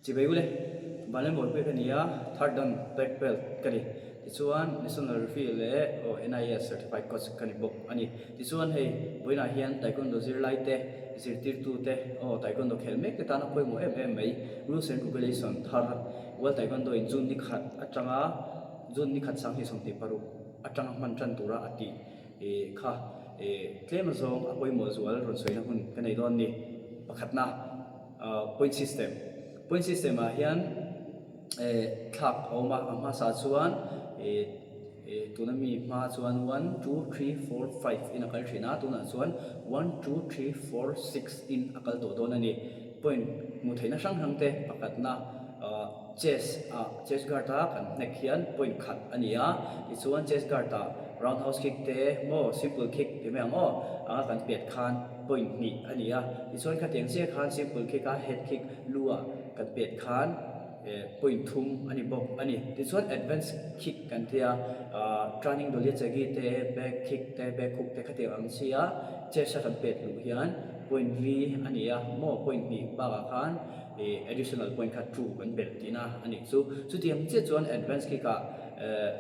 Chibai ule, Vanlalmawlpuia ka ni a, third dan black belt ka ni. Tichuan National Referee leh aw NIS Certified Coach ka ni bawk a ni. Tichuan hei vawiinah hian Taekwondo zirlai te, zirtirtu te aw Taekwondo khel mek te tan a pawimawh em em mai. Rules and Regulation thar World Taekwondo in June ni khat atanga June ni khat 2026 atanga hman tan tura a tih kha tlem azawng a pawimawh zual rawn sawina hun ka nei dawn ni. Pakhatna. Point system, Point system ah hian thlak a awm a, a hmasa chuan tuna mi hma chuan one two three four five in a kal thin a, tunah chuan one two three four six in a kal tawh dawn a ni. Point hmuh theihna hrang hrang te pakhatna chest ah chest guard a kan hnek hian point khat a ni a, tichuan chest guard ah round house kick te maw simple kick ti mai ang aw anga kan pet khan point hnih a ni a, tichuan khatiang chiah khan simple kick a head kick lu ah kan pet khan eh point thum a ni bawk a ni. Tichuan advance kick kan tia ah turning dolya chagi te back kick te back hook te khatiang ang chi a chest a kan pet luh hian point li a ni a maw point hnih bakah khan ih additional point kha two kan belh tihna a nih chu. Chutiang chiah chuan advance kick ah eh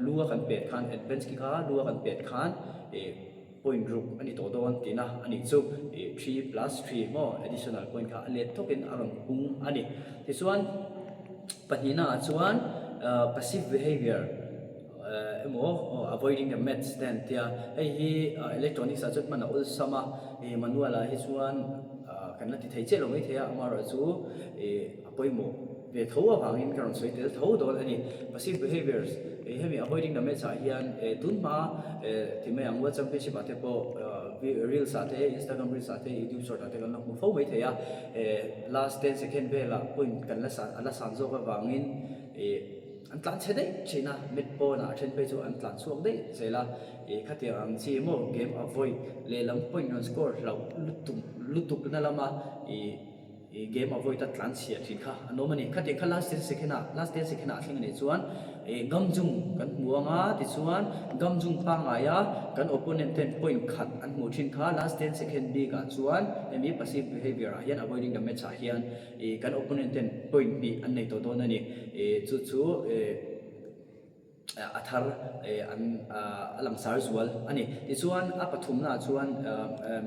lu a kan pet khan advance kick a lu a kan pet khan ih Point ruk a ni tawh dawn tihna a nih chu ih three plus three maw additional point kha a let thawkin a rawn pung a ni. Tichuan pahnihna ah chuan passive behavior emaw avoiding the mats te an tia hei hi electronics ah chuan hman a awlsam a ih manual ah hi chuan kan la ti thei chiah lo maithei a amaherawhchu ih a pawimawh ve tho avangin ka rawn sawi tel tho dawn a ni. Passive behaviors, eh hemi avoiding the mats ah hian eh tun hma eh ti mai ang World Championship ah te pawh reels ah te, Instagram reels ah te, YouTube short ah te kan la hmu fo mai thei a, eh last ten second velah point kan la san a la san zawk avangin eh an tlan chhe daih thin a, mat pawnah a then phei chu an tlan chhuak daih zel a, eh khatiang ang chi emaw game avoid lehlam point rawn score hlauh lutuk lutuk na lama ih I game avoid a tlan chhiah thin kha an awm a ni. Khatiang kha last ten second ah last ten second ah a thleng a nih chuan ih Gamjung kan hmu ang a tichuan Gamjung pangngai a kan opponent ten point khat an hmuh thin kha last ten second bik ah chuan hemi passive behavior ah hian avoiding the match ah hian ih kan opponent ten point hnih an nei tawh dawn a ni. Ih chu chu ih. a thar an a langsar zual a ni. Tichuan a pathumnaah chuan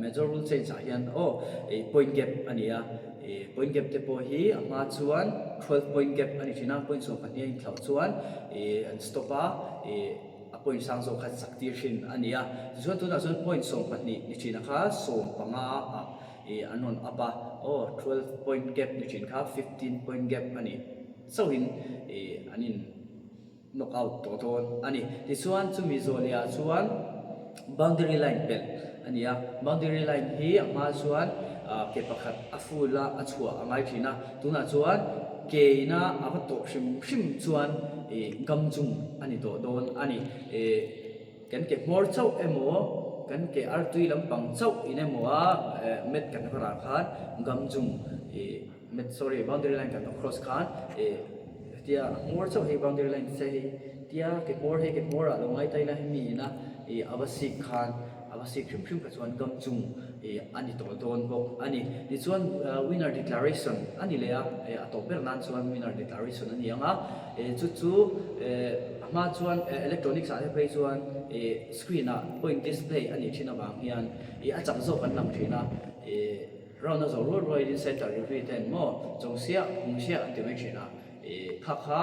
major rule change ah hian aw point gap a ni a, point gap te pawh hi a hma chuan 12 point gap a ni thin a, point 12 a inthlauh chuan an stop a, a point sang zawk kha chak tir thin a ni a. Tichuan tunah chuan point 12 ni thin a kha 15 ah an rawn up a, aw 12 point gap ni thin kha 15 point gap a ni chauhin an in. Knock out tawh dawn a ni. Tichuan chumi zawh leh ah chuan boundary line pelh a ni a, boundary line hi a hma chuan ke pakhat a full a a chhuah a ngai thin a, tunah chuan ke ina a va tawh hrim hrim chuan ih gam chung a ni tawh dawn a ni. Ih kan ke hmawr chauh emaw kan ke artui lampang chauh in emaw a mat kan va rah khan gam chung ih. Met sorry boundary line kan cross khan eh tia hmawr chauh hei boundary line se hei tia ke hmawr hei ke hmawr ah lo ngai ta ila hemi ina ih a va sik khan a va sik hrim hrim kha chuan gam chung ih a ni tawh dawn bawk a ni. Tichuan winner declaration a ni leh a eh a tawp ber nan chuan winner declaration a ni ang a eh chu chu eh a hma chuan electronics ah te phei chuan ih screen ah point display a nih thin avang hian ih a chak zawk an lang thin a ih. Round a zo rual rualin centre referee ten maw chawng siah hung siah an ti mai thin a, ih kha kha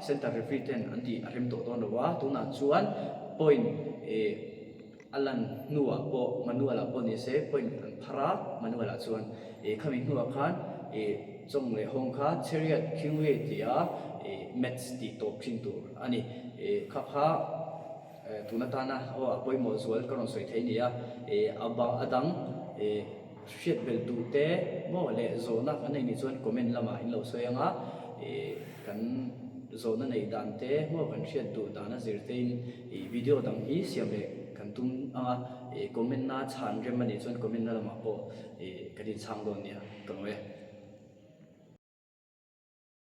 centre referee ten an tih a rem tawh dawn lo a, tunah chuan point ih a lan hnuah pawh manual ah pawh ni se point an phar a, manual ah chuan ih khami hnuah khan ih chawng leh hawng kha chariot khingwe tia ih match tih tawp thin tur a ni, ih kha kha. Tun atana aw a pawimawh zual ka rawn sawi thei nia, a dang hriat belh duh te maw leh zawhna kan nei nih chuan comment lamah in lo sawi ang a, kan zawhna neih dan te maw kan hriat duh dan a zir te in video dang hi siam leh kan tum ang a, comment na chhan rem a nih chuan comment na lamah pawh kan inchhang dawn nia ka lo e.